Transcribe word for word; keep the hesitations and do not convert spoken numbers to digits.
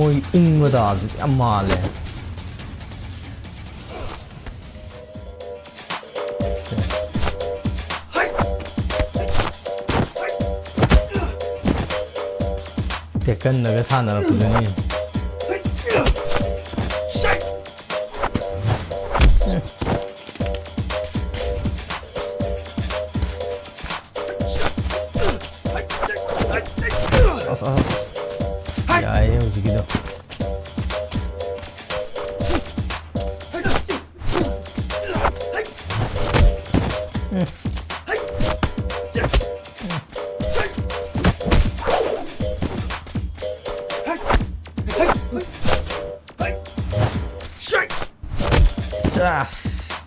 ꯑꯩꯈꯣꯏ ꯎꯪꯕ ꯇꯥꯕꯁꯤꯗꯤ ꯌꯥꯝ ꯃꯥꯜꯂꯦ꯫ ꯁꯦꯁ꯫ ꯇꯦꯛꯀꯟꯗꯒ ꯁꯥꯟꯅꯔꯛꯄꯗꯨꯅꯤ꯫ ꯑꯁ, ꯑꯁ, ꯑꯁ꯫ ꯌꯥꯏꯌꯦ ꯍꯧꯖꯤꯛꯀꯤꯗꯣ꯫ ꯎꯝ꯫ ꯆꯥꯁ꯫